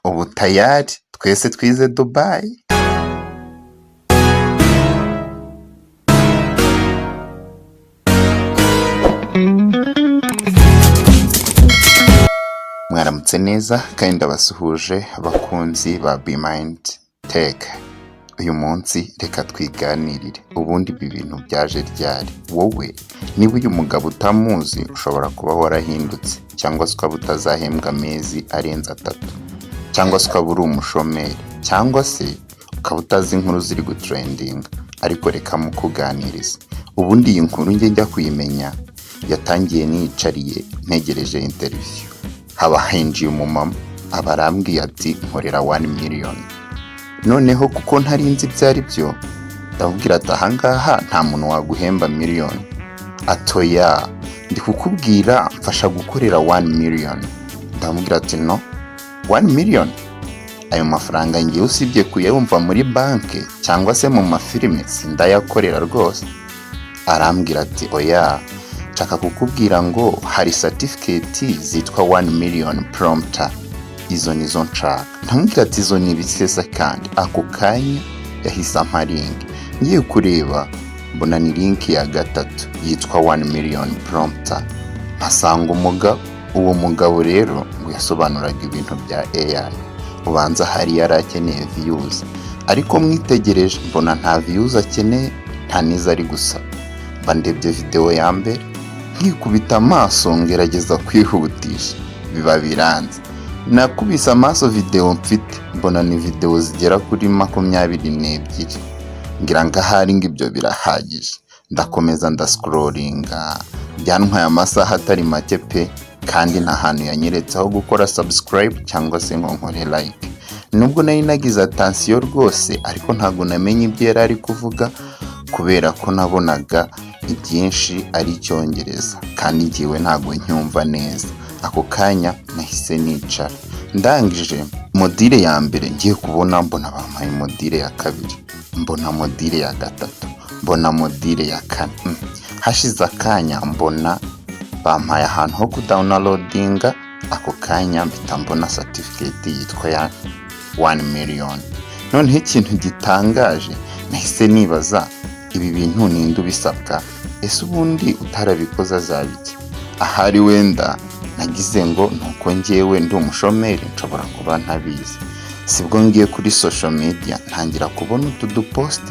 Ubu tayari twese twize Dubai. Mwaramutse neza kandi ndabasuhuje abakunzi ba Be Mind Tech. Uyu munsi reka twiganirire ubundi ibi bintu byaje ryari? Wowe niba uyu mugabo utamuzi, ushobora kuba warahindutse, cyangwa se ukaba utazahembwa amezi arenze 3, cyangwa se ukaba uri umushomeri, cyangwa se ukaba utazi inkuru ziri gutrendinga. Ariko reka mukuganirize. Ubundi iyi nkuru njye njya kuyimenya yatangiye niyicariye ntegereje interview, haba hinjiye umumama, aba arambwiye ati: "Nkorera 1 million." Noneho kuko ntari nzi ibyo ari byo, ndamubwira ati: "Ahangaha nta muntu waguhemba miliyoni." Ati: "Oya, ndi kukubwira mfasha gukorera 1 million." Ndamubwira ati: "No, 1 million, ayo mafaranga ngewe usibye kuyumva muri banki cyangwa se mu mafilime, sindayakorera rwose." Arambwira ati: "Oya, nshaka kukubwira ngo hari certificate zitwa 1 million prompter, izo nizo nshaka." Ndamubwira ati: "Izo ni ibisesa?" Kandi ako kanya yahise ampa link. Ngiye kureba mbona ni link ya gatatu yitwa 1 million prompter, mpasanga umugabo. Uwo mugabo rero ngo yasobanuraga ibintu bya AI, ubanza hari yari akeneye views, ariko mwitegereje mbona nta views akeneye, nta n'izo ari gusaba. Mba ndebye video ya mbere, nkikubita amaso ngerageza kwihutisha, biba biranze. Nakubise amaso video mfite, mbona ni video zigera kuri 22, ngira ngo ahari ngo ibyo birahagije. Ndakomeza ndascrollinga, byantwaye amasaha atari make pe, kandi nta hantu yanyeretse aho gukora subscribe cyangwa se ngo nkore like. Nubwo nari nagize attention rwose, ariko ntabwo namenye ibyo yari ari kuvuga, kubera ko nabonaga ibyinshi ari Icyongereza kandi njyewe ntabwo ncyumva neza. Ako kanya nahise nicara, ndangije module ya mbere, ngiye kubona mbona bampaye module ya kabiri, mbona module ya gatatu, mbona module ya kane. Hashize akanya mbona bampaye ahantu ho kudownloadinga. Ako kanya mpita mbona certificate yitwa ya 1 million. Noneho ikintu gitangaje, nahise nibaza: ibi bintu ninde ubisabwa? Ese ubundi utarabikoze azaba iki? Ahari wenda nagize ngo nuko njyewe ndi umushomeri, nshobora kuba ntabizi. Sibwo ngiye kuri social media, ntangira kubona utu dupost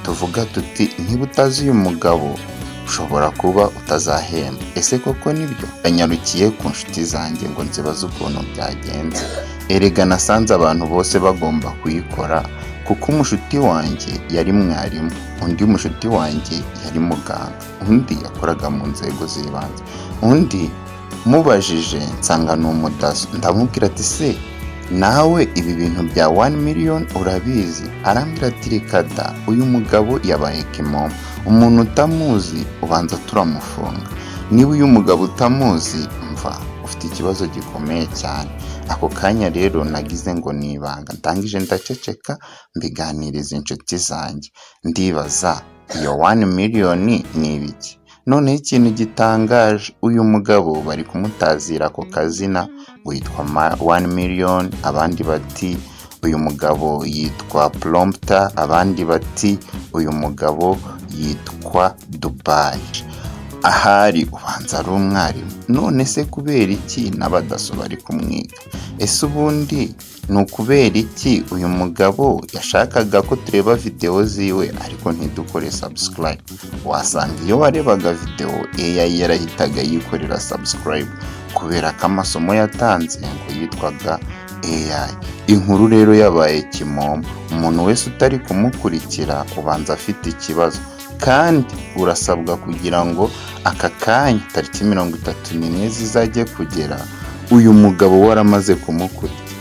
tuvuga tuti: "Niba utazi uyu mugabo, ushobora kuba utazahemba." Ese koko nibyo? Yanyarukiye ku nshuti zanjye ngo nzibaze ukuntu byagenze. Erega nasanze abantu bose bagomba kuyikora, kuko umushuti wanjye yari mwarimu, undi mushuti wanjye yari muganga, undi yakoraga mu nzego z'ibanze, undi mubajije nsanga ni umudaso. Ndamubwira ati: "Se nawe ibi bintu bya 1 million urabizi?" Arambwira ati: "Reka da, uyu mugabo yabaye kimomo, umuntu utamuzi ubanza turamufunga. Niba uyu mugabo utamuzi, mva ufite ikibazo gikomeye cyane." Ako kanya rero nagize ngo ni ibanga, ndangije ndaceceka, mbiganiriza inshuti zanjye. Ndibaza: iyo 1 million ni ibiki? Noneho ikintu gitangaje, uyu mugabo bari kumutazira ako kazina ngo yitwa 1 million, abandi bati uyu mugabo yitwa prompter, abandi bati uyu mugabo yitwa Dubai. Ahari ubanza ari umwarimu. None se kubera iki n'abadaso bari kumwiga? Ese ubundi ni ukubera iki uyu mugabo yashakaga ko tureba videwo ziwe ariko ntidukore subscribe? Wasanga iyo warebaga videwo, AI yarahitaga yikorera subscribe, kubera ko amasomo yatanze ngo yitwaga AI. Inkuru rero yabaye kimomo, umuntu wese utari kumukurikira ubanza afite ikibazo. Kandi urasabwa kugira ngo aka kanya tariki 31 zizajye kugera uyu mugabo waramaze kumukurikira,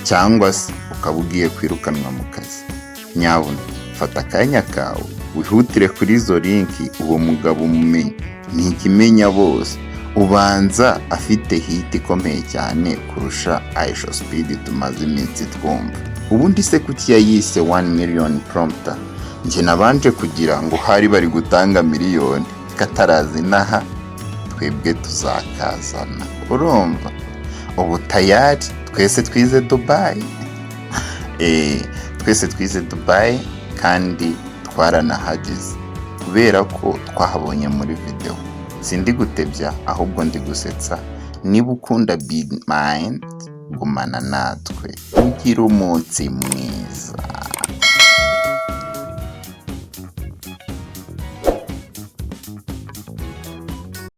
cyangwa se ukaba ugiye kwirukanwa mu kazi. Nyabuna fata akanya kawe wihutire kuri izo link, uwo mugabo umumenye. Ni ikimenya bose, ubanza afite hit ikomeye cyane kurusha IShowSpeed tumaze iminsi twumva. Ubundi se kuki yayise 1 million prompter? Njye nabanje kugira ngo hari bari gutanga miliyoni katarazi inaha, twebwe tuzakazana. Urumva ubu tayari. Twese twize Dubai. Twese twize Dubai kandi twaranahageze kubera ko twahabonye muri videwo. Sindi gutebya, ahubwo ndi gusetsa. Niba ukunda Be Mind, gumana natwe, ugire umunsi mwiza.